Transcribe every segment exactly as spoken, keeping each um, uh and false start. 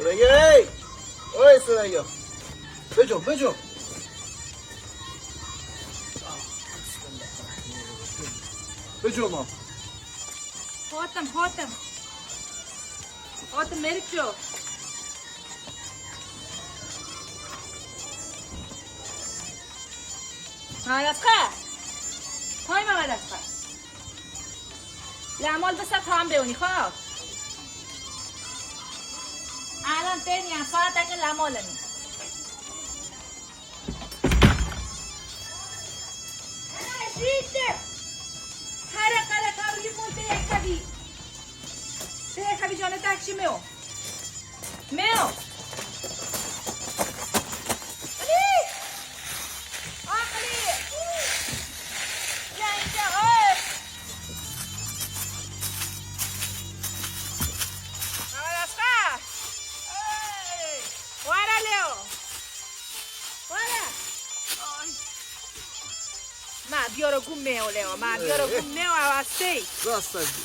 Hey! Oy Süreyya! Bico, bico! Bico ma! Hatim, hatim. Hatim Melikço. Maresqa. Tay Maresqa. Lemol bise tam bewnî xo. Alan têniyan saeteke lemol in. Here, here, tam rî bûn tê yekevî. Tê yekevî canê te ekşî meo. Meo. Alî! Aqilî! Lenge, oy! Mehmet Aslan! Oy! Were leo! Were! Oy! Ma biyara gum meo leo, ma biyara gum meo avastey. Rasta dî.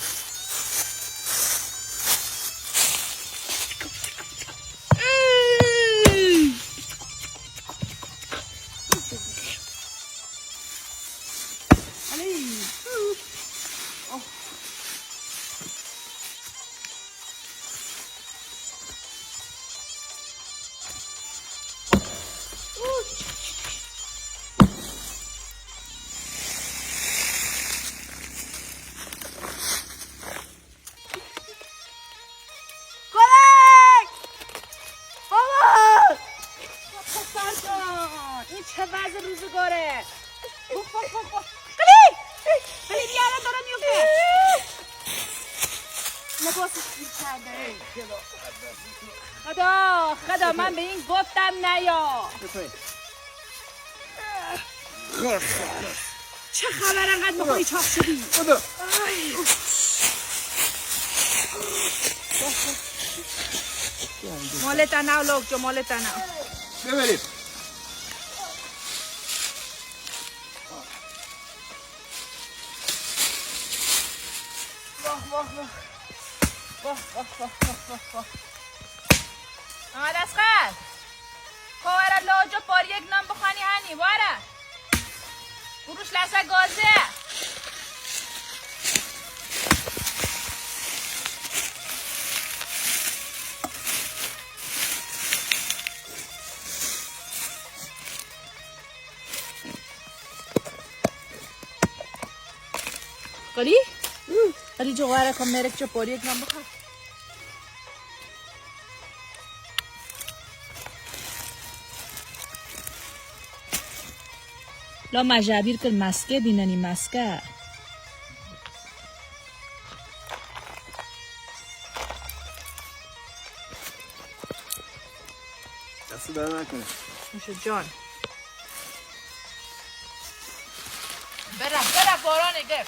Kolek! Baba! Serkan! Î çi vez rûzigor e! Bak, bak, bak, bak! Qilî! Qilî, diyara dora niyo ke! Ne bas içeride? Xeda, xeda, men bêyîn gotem ne ya! Çi xeber, enqed bi xwe çax şidî. Ay. Molê te ne, lokco, molê te ne. Biverê. Vah, vah, vah. Vah, vah, vah, vah, vah, vah. Aman Esqer. Xwe were lojo pariyek nan bixwanî henî, were. Kuruş lese gaze. Qilî? Qilî cixware xwe mêrik çi poriyek nan bixe. La me ji ebîr kir meske dînenî meske. Destî dera nekine. Nuşe can. Bera, bera, baranê gel.